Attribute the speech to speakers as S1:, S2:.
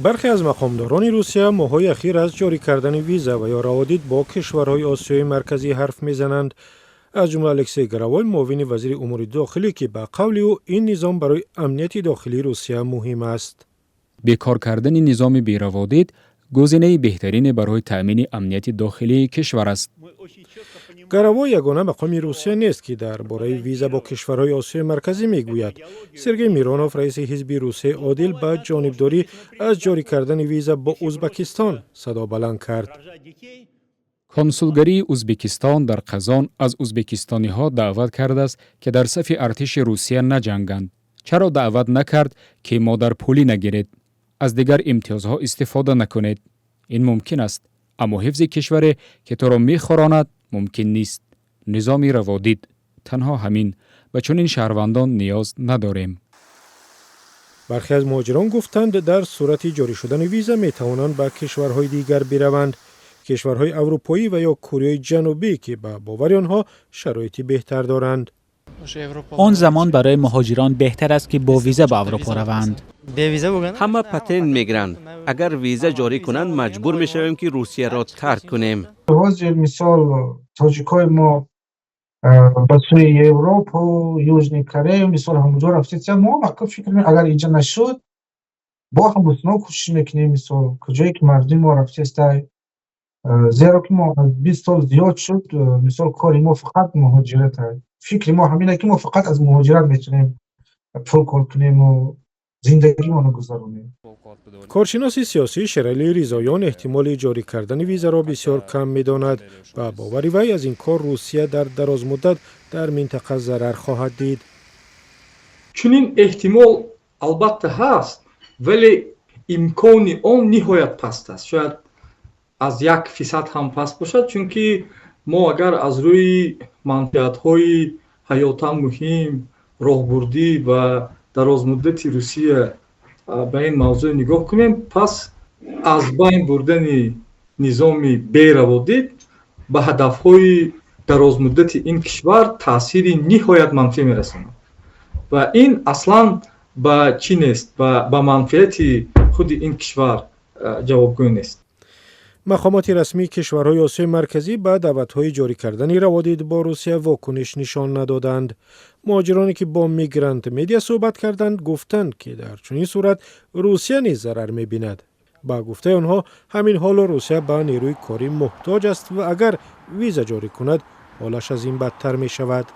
S1: Бархе аз мақомдорони Русия моҳҳои ахир аз ҷорӣ кардани виза ва ё раводид бо кишварҳои Осиёи Марказӣ ҳарф мезананд, аз ҷумла Алексей Горовой, муовини вазири умури дохилӣ, ки ба қавли ӯ ин низом барои амнияти дохилии Русия муҳим аст.
S2: Бекор кардани низоми бераводид гузинаи беҳтарине барои таъмини амнияти дохилии кишвар аст.
S1: Горовой ягона мақоми Русия нест, ки дар бораи виза бо кишварҳои Осиёи Марказӣ мегӯяд. Сергей Миронов, раиси ҳизби Русияи одил, ба ҷонибдорӣ аз ҷорӣ кардани виза бо Узбакистон садо баланд кард.
S2: Консулгарии Узбекистон дар Қазон аз узбекистониҳо даъват кардааст, ки дар сафи артиши Русия наҷанганд. Чаро даъват накард, ки модарпулӣ нагиред, аз дигар имтиёзҳо истифода накунед? Ин мумкин аст, аммо ҳифзи кишваре, ки туро мехӯронад, мумкин нест. Низоми раводид, танҳо ҳамин. Ба чунин шаҳрвандон ниёз надорем.
S1: Бархе аз муҳоҷирон гуфтанд, дар сурати ҷорӣ шудани виза метавонанд ба кишварҳои дигар бираванд, кишварҳои аврупоӣ ва ё Кореяи Ҷанубӣ, ки ба бовари онҳо шароити беҳтар доранд.
S3: Он замон барои муҳоҷирон беҳтар аст, ки бо виза ба Аврупо раванд.
S4: Ҳама патент мегиранд. Агар виза ҷорӣ кунанд, маҷбур мешавем, ки Русияро тарк кунем.
S5: Ҳозир, мисол, тоҷикҳои мо ба сӯи Европу, Южный Корея, мисол, ҳамонҷо рафтеся. Мо фикр, агар инҷа нашуд, бо ҳамусно кӯшиш мекунем, мисол, куҷое ки мардуми мо рафтестай, зеро ки мо аз 20 сол зиёд шуд, мисол, кори мо фақат муҳоҷират. Фикри мо ҳамин ки мо фақат аз муҳоҷират метавонем пул кор кунему зиндагимонро гузаронем.
S1: Коршиноси сиёсӣ Шералӣ Ризоён эҳтимоли ҷорӣ кардани визаро бисёр кам медонад. Ба бовари вай, аз ин кор Русия дар дарозмуддат дар минтақа зарар хоҳад дид.
S6: Чунин эҳтимол албатта ҳаст, вале имкони он ниҳоят паст аст, шояд аз 1% ҳам паст бошад, чунки мо агар аз рӯи манфиатҳои ҳаётан муҳим, роҳбурдӣ ва дарозмуддати Русия ба ин мавзӯъ нигоҳ кунем, пас аз байн бурдани низоми бераводид ба ҳадафҳои дарозмуддати ин кишвар таъсири ниҳоят манфӣ мерасонад ва ин аслан ба чӣ нест, ба манфиати худи ин кишвар ҷавобгӯ нест.
S1: Мақомоти расмии кишварҳои Осиёи Марказӣ ба даъватҳои ҷорӣ кардани раводид бо Русия вокуниш нишон надоданд. Муҳоҷироне, ки бо Мигрант Медиа суҳбат карданд, гуфтанд, ки дар чунин сурат Русия низ зарар мебинад. Ба гуфтаи онҳо, ҳамин ҳоло Русия ба нерӯи корӣ муҳтоҷ аст ва агар виза ҷорӣ кунад, ҳолаш аз ин бадтар мешавад.